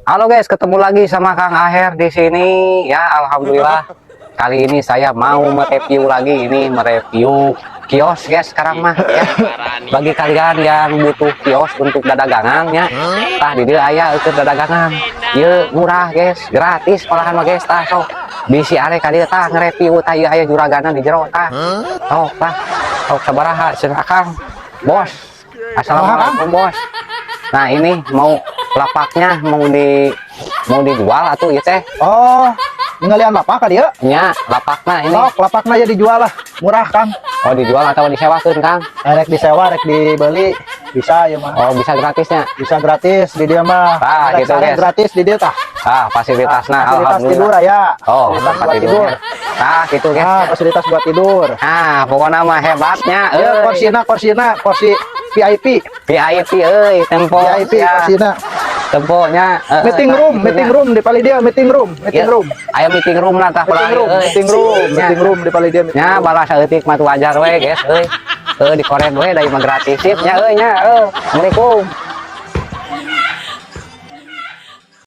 Halo guys, ketemu lagi sama Kang Aher di sini. Ya, alhamdulillah. Kali ini saya mau mereview lagi, ini mereview kios, guys, sekarang mah ya. Bagi kalian yang butuh kios untuk dadagangan ya, tah di dieu aya keur dadagangan. Ieu murah, guys, gratis malahan mah, guys, tah sok. Bisi are ka dieu tah ngereview, tah ieu aya juragana di jero tah. Sok tah. Sok sabaraha cenah, Kang? Bos. Assalamualaikum, Bos. Nah, ini mau lapaknya mau dijual atau ieu teh? Oh, ninggalian lapak ka dieu? Nya, lapakna ini. Sok, lapakna ya dijual lah. Murah, Kang. Oh, dijual atau disewakeun, Kang? Rek disewa, rek dibeli, bisa ya mah. Oh, bisa gratisnya. Bisa gratis di dieu mah. Ah, Rek gitu, sare guys. Gratis di dieu tah. Ah, fasilitasna Fasilitas alhamdulillah. Tidur aya. Oh, fasilitas tempat buat tidur. tidurnya. Ah, gitu, guys. Ah, fasilitas buat tidur. Ah, pokoknya mah hebatnya Ya, euy. Korsina, korsina, kursi VIP. VIP euy, tempo. VIP ya. Korsina. Temponya Meeting nah, room, itunya. Meeting room di palih dieu, meeting room, meeting Ya, room. aya meeting room lah tah Meeting room, euy. Meeting room, Ya. Meeting room di palih dieu. Meeting Nya room. Balas saeutik mah tuh wajar we, guys, euy. Euy, dikoren we da mah gratis, sip nya euy nya. Euy. Assalamualaikum.